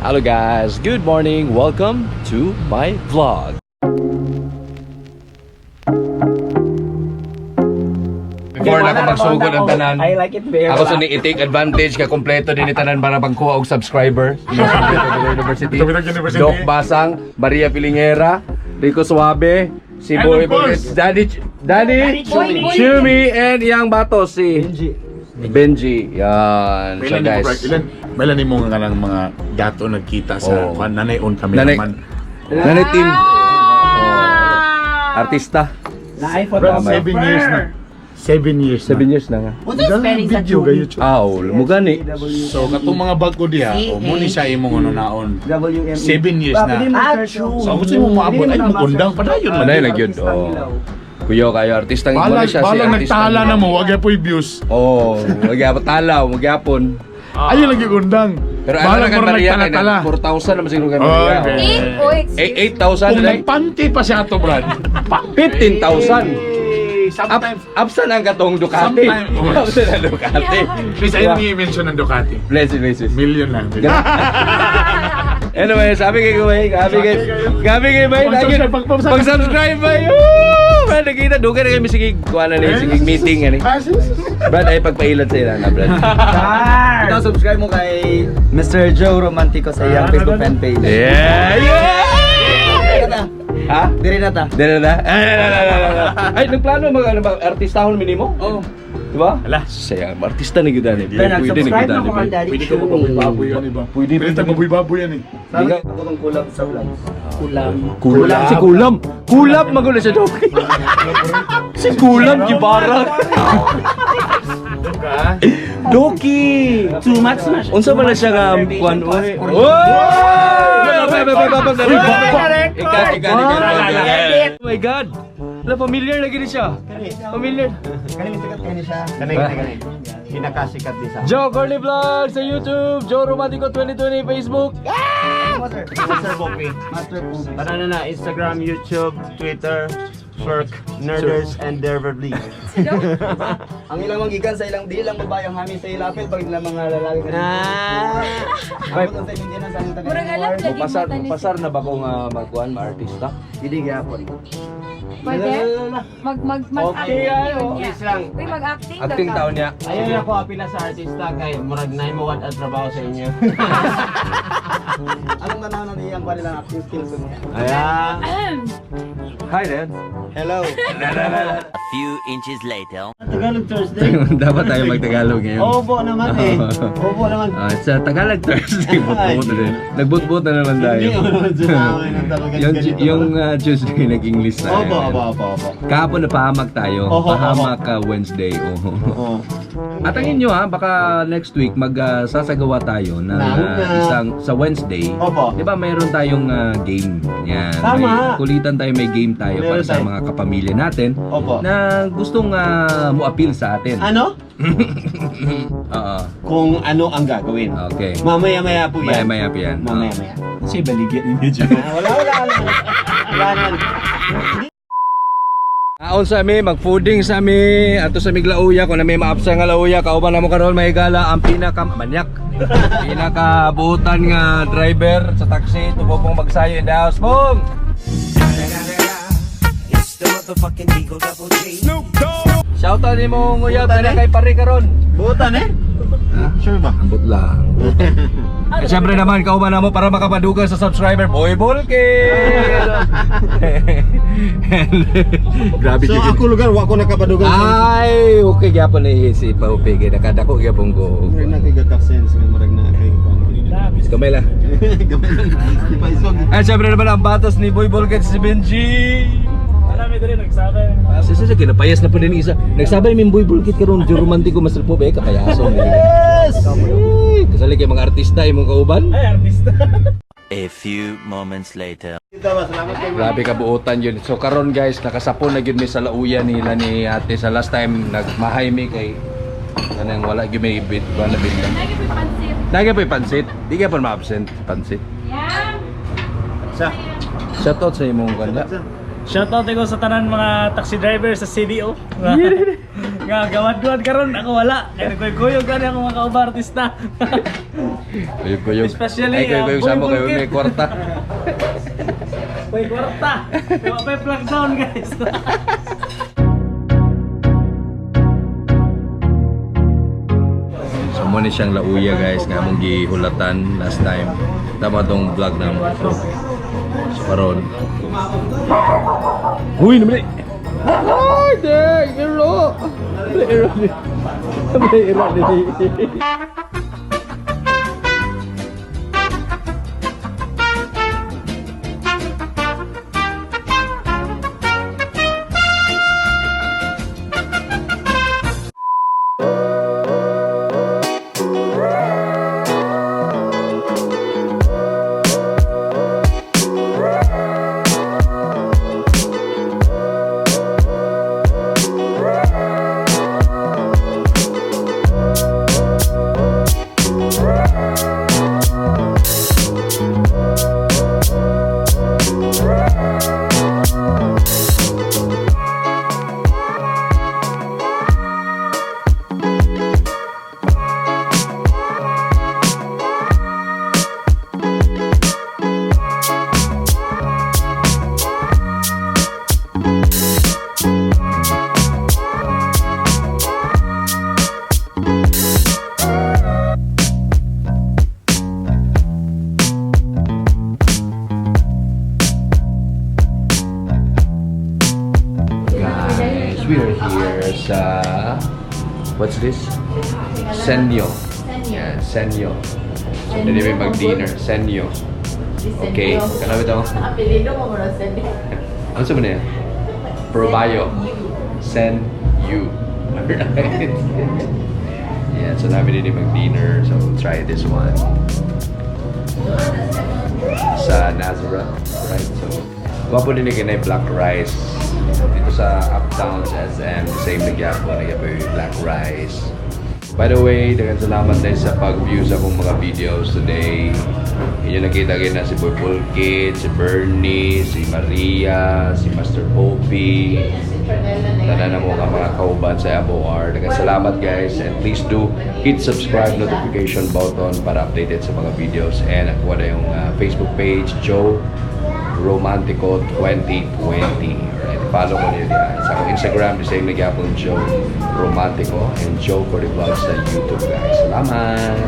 Hello guys, good morning. Welcome to my vlog. Before na ako magsugod ang tanan. I like it very Ako sa ni i-take advantage ka kompleto din ni tanan para pagkuha og subscriber. University. Tubitag University. Doc Basang, Maria Pilingera, Rico Suabe, si And Boy of course, Daddy Daddy Chumi and Yang Bato si Benji. Benji. Yan. So Ilan guys. mo, ilan, ilan mo nga ng mga dato nagkita sa Oo. kwan, nanay on kami Nanay- naman. Nanay team. Oh. Artista. Brad, 7 years na. 7 years na. 7 years na nga. What's the spelling sa Video Chumi? kay YouTube. Ah, oh, mugani. So katong mga bago diha, o mo ni siya imong ano naon. WME. 7 years na. Ah, true. So ang gusto mo maabot ay mugundang padayon lang. Manay lang yun. Oh. Kuyo kayo artista ng Balag, siya si balag artista. nagtala na mo, wag po views. Oh, magyapon talaw, magyapon. Ayun lang yung undang. Pero ano Balag na kay mo Maria kay nagtala-tala. 4,000 naman siguro kay Oy, Maria. be. Eight? Oh, excuse. 8,000 Kung na nagpanty pa siya ato, Brad. 15,000. Sometimes, Absa na ang katong Ducati. Sometimes- oh. Absa na Ducati. Please, ayun yung i-mention ng Ducati. Bless you, bless you. Million lang. Anyway, sabi kay Kuya, sabi kay Gabi kay bay, Pag-subscribe, pag-subscribe bay. Woo! Brad, nakita dugay na kami sige kuha na ni sige meeting ani. Ah, sis. Brad, ay pagpailan sa ila na, Brad. Ikaw, subscribe mo kay Mr. Joe Romantico sa iyang Facebook fan page. Yeah! Yeah! Dire na ta. Ha? Dire na ta. Dere na? Ay, na, na, na, na, na. Ay, nagplano mag ano ba, artistahon minimo? Oo. Diba? Ala. Saya, artista na gyud ani. Pero nag-subscribe na ko kang Daddy Pwede ka mababoy-baboy yan, iba. Pwede, Pwede tayo baboy-baboy yan eh. Sabi ako kang kulang sa vlog. Kulam. Kulam. Si Kulam. Kulam magulo siya Doki. Si Kulam gibara. Doki. Too much na siya. Unsa man na siya nga kuan oy? Ika ika ika. Oh my God. La familiar na gini siya. Familiar. Kani sikat kani siya. Kanay, kanay. Pinakasikat din sa Joe Corley Vlog sa YouTube, Joe Romantico 2020 Facebook. Master. Master Bokri. Master Pupi. Ano na, Instagram, YouTube, Twitter, Furk, Nerders, and Derverly. Ang ilang manggikan sa ilang di lang babae ang hami sa ilapil pag ilang mga lalaki kasi. Ah! Abot ang sa inyong sa inyong taga. Murag alam lagi Pasar, mo tanis. pasar na ba ko nga magkuan ma-artista? Hindi gyapon. Pwede? Mag, mag, mag Okay, acting ayo. niya. Please lang. Uy, mag-acting Acting daw ka. taon niya. Ayaw na ko apila sa artista kay murag na mo ang trabaho sa inyo. Anong tanaw na iyang kuan nilang acting skills mo? Ayan. Hi Dad. Hello. Few inches later. Tagalog Thursday. Dapat tayo mag-Tagalog ngayon. Opo naman eh. Opo naman. Ah, it's a Tagalog Thursday. Butbut na rin. Nagbutbut na naman tayo. Hindi ko naman sinaway ng talagang Yung, ganito. yung Tuesday nag-English tayo. Opo, opo, opo, opo. Kahapon na pahamak tayo. Oho, Pahamak Wednesday. Oho. Oo. At ang inyo ha, baka next week magsasagawa tayo ng isang sa Wednesday. Opo. 'Di ba mayroon tayong game. Yan. Tama. May kulitan tayo, may game tayo Meron para sa tayo. mga kapamilya natin Opo. na gustong mo-appeal sa atin. Ano? Oo. Kung ano ang gagawin. Okay. Mamaya-maya po yan. Maya-maya pa yan. Mamaya-maya. Kasi baligyan ninyo dyan. Ah, wala, wala, wala. Wala naman. Aon sa mi, magfooding sa mi, ato sa mi lauya, kung na may maapsa nga lauya, kauban na mo karon mahigala ang pinaka manyak. Pinakabutan nga driver sa taxi, tubo pong magsayo in the house. Pong! Shoutout ni mo nguyab na kay pare karon. Butan eh? Sure ba? Ambot lang. At syempre naman, kauban na mo para makapadugang sa subscriber, Boy Bulky! Grabe So gyud. ako lugar, wa ko nakapadugan. Ay, okay gyapon ni si Paupi kay nakadako gyapon ko. Murag na kay gagka-sense nga murag na kay Kamay lang. Gamay lang. Ipaisog. At syempre naman ang batos ni Boy Bolket si Benji. Marami din nagsabay. Sa sa kinapayas na po din isa. Nagsabay min Boy Bolket karon di romantiko mas po ba kapayaso. Yes! Ay, kasali kay mga artista imong kauban. Ay, artista. A few moments later. Grabe kabuotan yun. So karon guys, nakasapon na gyud mi sa lauya nila ni ate sa last time nagmahay mi kay kanang wala gyud may bit wala bit. Lagi po'y pansit. Lagi po'y pansit. Di ka pa ma-absent pansit. Yan. Sa. Shoutout sa imong kanda. Shoutout ko sa tanan mga taxi driver sa CDO. Nga gawad-gawad karon ako wala. Kay nagkuyog gani ako mga kauba artista. Kuyog-kuyog. Especially, Ay, kuyog-kuyog Boy sa mo kayo Bulkit. may kwarta. May kwarta. Wa pa flag down, guys. So mo ni siyang lauya, guys, nga among gihulatan last time. Tama tong vlog na mo. So karon. Huy, naman. Ay, dang, iro. Iro ni. Iro ni. Guys, we are here sa, what's this? Senyo. Yeah, Senyo. So, dili may mag-dinner. Senyo. Okay. Kana ito? Apelido mo mo Senyo. Ano sa niya? Probayo. Send you. Alright. Yeah, so namin din mag-dinner. So, we'll try this one. Sa Nazareth. Right? So, gwapo din yung kinay black rice. Dito sa Uptown sa SM, same na gyapon, nagyapo yung black rice. By the way, daghang salamat din sa pag-view sa akong mga videos today. Inyo nakita kayo na si Boy Pulkit, si Bernie, si Maria, si Master Poppy. Tanan na mo ka mga kauban sa MOR. Daghang salamat, guys, and please do hit subscribe notification button para updated sa mga videos and ako na yung Facebook page Joe Romantico 2020. Alright, follow ko niyo diyan. Sa akong Instagram, the same na gyapon, Joe Romantico and Joe for the Vlog sa YouTube, guys. Salamat!